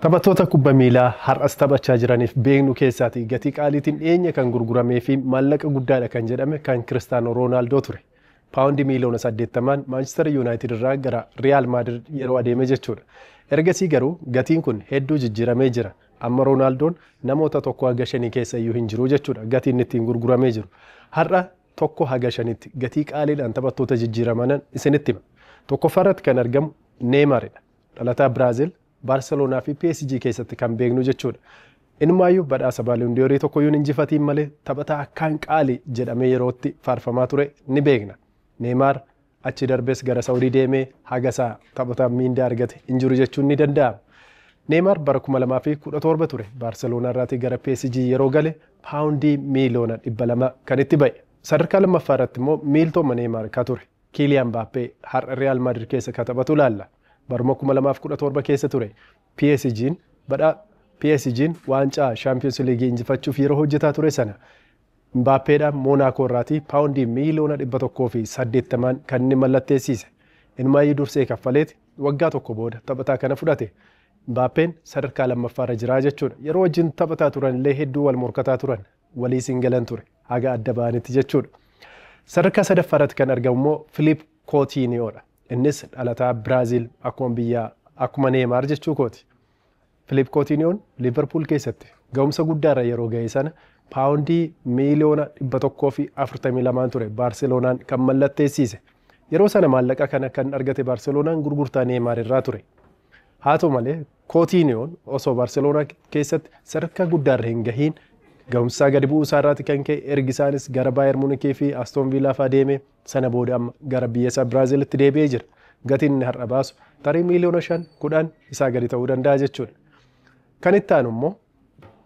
Taphattoota kubbaa miilaa har'as taphachaa jiraniif beeknu keessaatii gatii qaaliitiin dhiyeenya kan gurguramee fi maallaqa guddaadha kan jedhame kan Kiristaanoo Roonaaldoo ture. Paawundii miiliyoona 80n Maanchister Yuunaayitid irraa gara Riyaal Maadrid yeroo adeeme jechuudha. Ergasii garuu gatiin kun hedduu jijjiiramee jira. Amma Roonaaldoon namoota 1 hanga 5 keessa iyyuu hin jiru jechuudha, gatiin ittiin gurguramee jiru. Har'a 1 hanga 5tti gatii qaaliidhaan taphattoota jijjiiramanan isinitti hima. Tokkoffaarratti kan argamu Neeymaridha. Dhalataa Biraazil, Baarseloonaa fi PSG keessatti kan beeknu jechuudha. Inumaayyuu badhaasa Baaloondiyoorii tokkoyyuu hin injifatiin malee taphataa akkaan qaalii jedhamee yerootti faarfamaa ture ni beekna. Neeymaar achi darbees gara Saawudii deemee haga isaa taphataa miindaa argate hin jiru jechuun ni danda'ama. Neeymaar bara 2017 ture Baarseloonaa irraatii gara PSG yeroo gale paawundii miiliyoona 200 kan itti ba'e. Sadarkaa lammaffaa irratti immoo miiltoma Neeymaar ka ture Kiiliyaan Baappee har'a Riyaal Maadrid keessa ka taphatu ilaalla. Baruma 2017 keessa ture PSG'n badhaa PSG'n waancaa Shaampiyoons Liigii injifachuuf yeroo hojjetaa ture sana Mbaappeedhaan Moonaakoo irraatii paawundii miiliyoona 180n kan inni mallatteessiise. Inumaayyuu dursee kaffaleeti waggaa tokko booda taphataa kana fudhate. Mbaappeen sadarkaa lammaffaarra jiraa jechuudha. Yeroo wajjin taphataa turan illee hedduu wal morkataa turan. Waliis hin galan ture haga adda ba'anitti jechuudha. Sadarkaa sadaffaarratti kan argamu immoo Filiip Kootiiniyoodha. Innis dhalataa Biraazil, akkuma biyyaa akkuma Neemaar jechuu kooti. Filiip Kootiiniyoon Liiverpuul keessatti ga'umsa guddaarra yeroo ga'e sana paawundii miiliyoona 142n ture Baarseloonaan kan mallatteessiise. Yeroo sana maallaqa kana kan argate Baarseloonaan gurgurtaa Neemaar irraa ture. Haa ta'u malee, Kootiiniyoon osoo Baarseloonaa keessatti sadarkaa guddaarra hin gahiin ga'umsaa gadi bu'uu isaarraati kan ka'e ergisaanis gara Baayer Munikii fi Astoon Viilaa fa'aa deeme, sana booda amma gara biyya isaa Biraazilitti deebi'ee jira. Gatiin inni har'a baasu tarii miiliyoona 5, 10 isaa gadi ta'uu danda'a jechuudha. Kan itti aanu immoo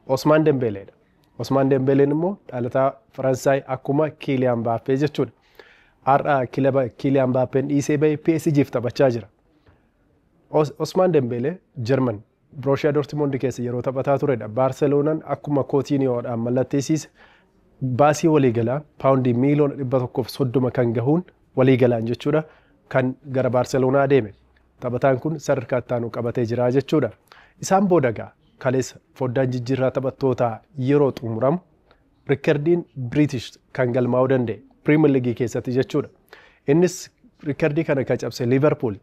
Osmaan Dembeeleedha. Osmaan Dembeeleen immoo dhalataa Faransaay, akkuma Kiiliyaan Baappee jechuudha. Har'a kilaba Kiiliyaan Baappeen dhiisee bahe PSG'f taphachaa jira. Osmaan Dembeelee Jarman Borussia Dortmund keessa yeroo taphataa turedha. Baarseloonaan akkuma Kootiiniyoodhaan mallatteessiise baasii waliigalaa paawundii miiliyoona 130 kan gahuun waliigalaan jechuudha kan gara Baarseloonaa deeme. Taphataan kun sadarkaa itti aanu qabatee jira jechuudha. Isaan booda gaa kaleessa foddaan jijjiirraa taphattootaa yeroo xumuramu riikardiin Biriitish kan galmaa'uu danda'e Piriimer Liigii keessatti jechuudha. Innis riikardii kana kan cabse Liiverpuul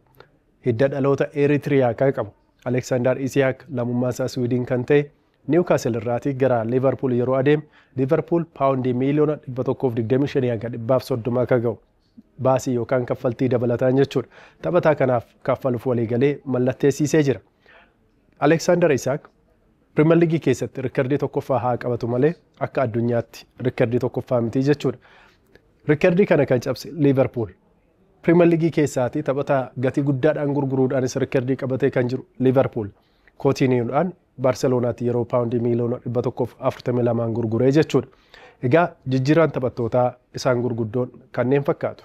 hidda dhaloota Eritiriyaa kan qabu Aleksaandar Isiyaak, lammummaa isaa Swiidin kan ta'e, Niwukaasel irraatii gara Liiverpuul yeroo adeeme Liiverpuul paawundii miiliyoona 125 hanga 130 akka ga'u baasii yookaan kaffaltii dabalataan jechuudha. Taphataa kanaaf kaffaluuf waliigalee mallatteessiisee jira. Aleksaandar Isaak Piriimer Liigii keessatti riikardii tokkoffaa haa qabatu malee akka addunyaatti riikardii tokkoffaa miti jechuudha. Riikardii kana kan cabse Liiverpuul. Piriimer Liigii keessaatii taphataa gatii guddaadhaan gurguruudhaanis riikardii qabatee kan jiru Liiverpuul. Kootiiniyoodhaan Baarseloonaatti yeroo paawundii miiliyoona 142n gurguree jechuudha. Egaa jijjiirraan taphattootaa isaan gurguddoon kanneen fakkaatu.